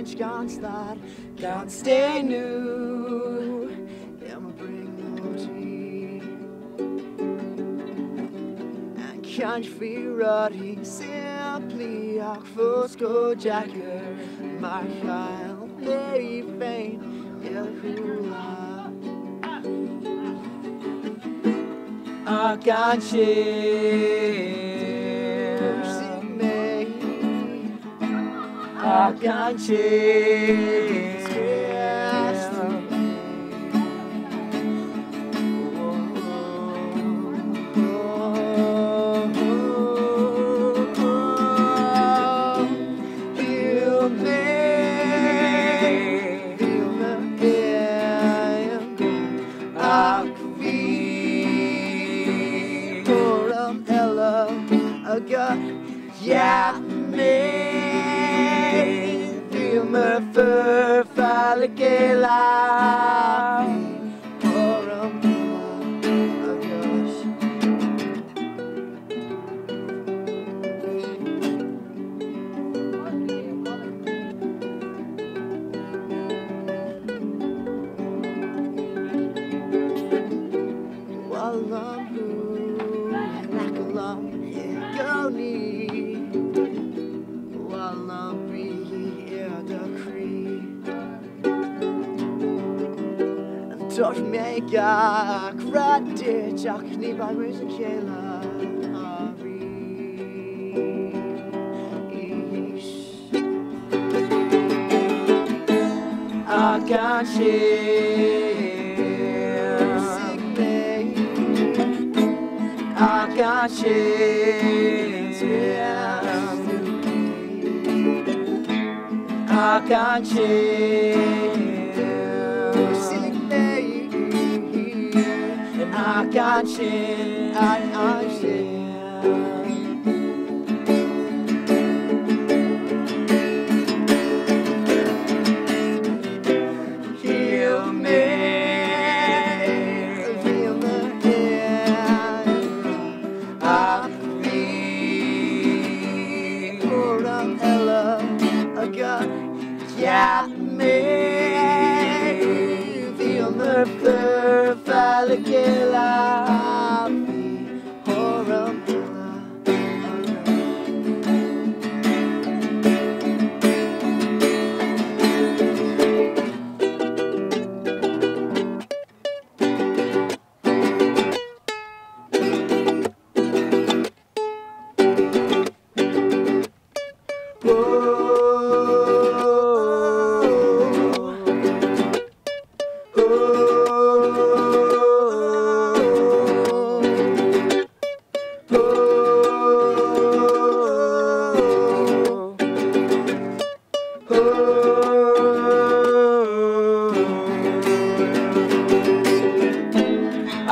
caint gan stad gan staonadh i mo bhrionglóidí. Ag caint faoi rudaí simplí ach fós chomh deacair mar chaill mé féin i do shúile. Ach ansin dhúisigh mé. Ach ansin scrios tú mé. Shíl mé, bhí mé Ach bhí cúram eile agat Cheap mé bhíomar foirfe le chéile Ach bhí cúram eile agat. Ba mhaith liom thú in aice liom i gcónaí. Ba mhaith liom brí i do chroí. Dúirt mé gach rud duit ach ní bheidh muid le chéile arís. Ach ansin dhúisigh mé. Ach ansin scrios tú mé. Ach ansin dhúisigh mé. Ach ansin, ansin. Shíl mé bhíomar i ngrá ach bhí cúram eile agat. Cheap mé bhíomar foirfe le chéile ach bhí cúram eile agat.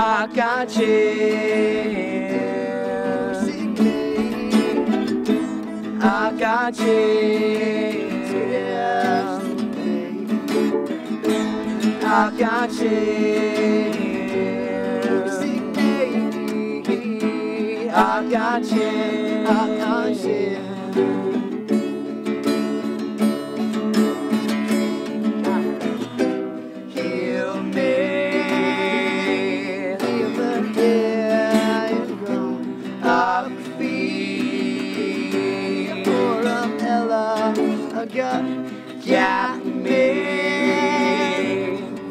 Ach ansin dhúisigh mé. Ach ansin scrios tú mé. Ach ansin dhúisigh mé. Ach ansin, ach ansin. Shíl mé bhíomar i ngrá ach bhí cúram eile agat. Cheap mé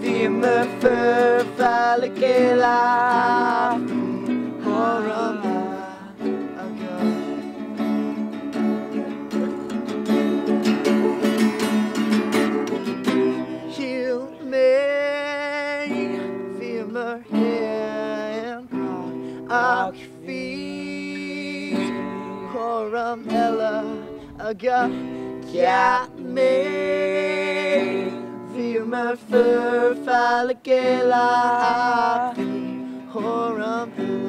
bhíomar foirfe le chéile ach bhí cúram eile agat. Shíl mé bhíomar i ngrá ach bhí cúram eile agat. Cheap mé bhíomar foirfe le chéile ach bhí cúram eile.